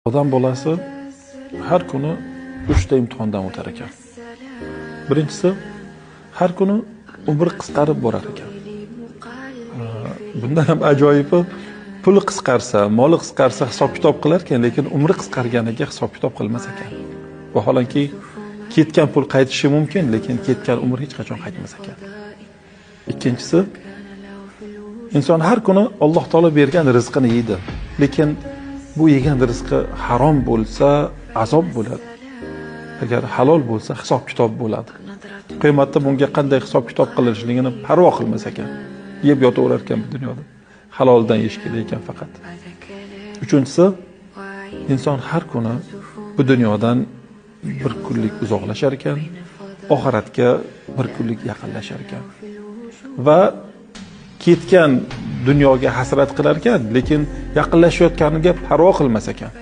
Odam bolasi har kuni 3 ta imtihondan o'tar ekan. Birinchisi, har kuni umri qisqarib borar ekan. Bundan ham ajoyibi, puli qisqarsa, moli qisqarsa hisob-kitob qilar ekan, lekin umri qisqarganiga hisob-kitob qilmas ekan. Vaholanki ketgan pul qaytishi mumkin, lekin ketgan umr hech qachon qaytmas ekan. Ikkinchisi, inson har kuni Alloh taolo bergan rizqini yeydi, lekin bu yegan rizqi harom bo'lsa azob bo'ladi. Agar halol bo'lsa hisob-kitob bo'ladi. Qiyomatda bunga qanday hisob-kitob qilinishligini parvo qilmas ekan. Yeb yotaverar ekan bu dunyoda. Haloldan yeyish kerak ekan faqat. Uchinchisi, inson har kuni bu dunyodan bir kunlik uzoqlashar ekan, oxiratga bir kunlik yaqinlashar ekan. Va ketgan dunyoga hasrat qilar ekan, lekin yaqinlashayotganiga parvo qilmas ekan.